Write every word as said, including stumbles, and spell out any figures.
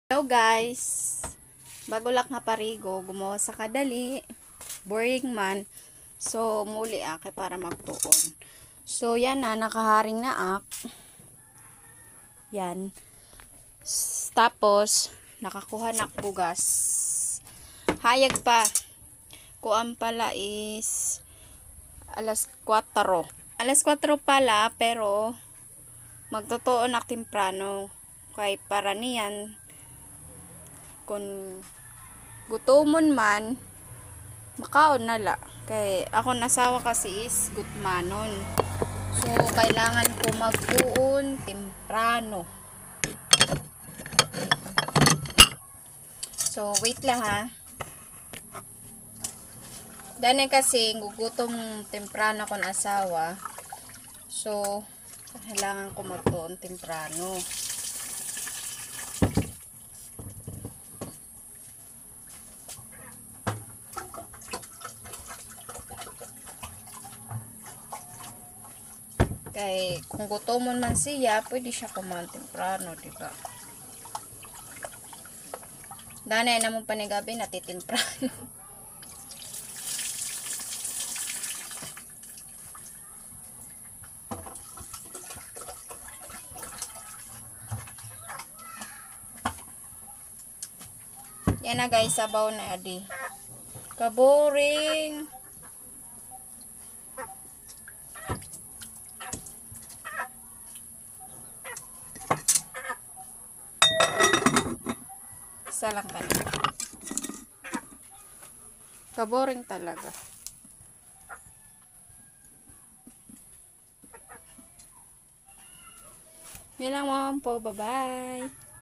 Hello guys! Bago la ak nga parigo, gumawas ak kadali. Boring man. So, muli ak kay para magtuon. So, yana, nakaharing na ak. Yan. S-, tapos, nakakuha na ak bugas. Hayag pa. Kuan pala is alas kwatro. Alas kwatro pala, pero magtutuon ak temprano. Kay para niyan, kun gutomon man, makaon na la. Kay akon asawa kasi is gutmanon. So, kailangan ko magtuon temprano. So, wait la ha. Danay kasi gugutom temprano akon asawa. So, kailangan ko magtuon temprano. Kay, kun gutomon man siya, pwede siya kumaon temprano, di ba? Danay namon panigabi, natitemprano. Yana guys, sabaw na adi. Kaboring. Isa lang talaga. Kaboring talaga. Yun lang naman po. Bye-bye.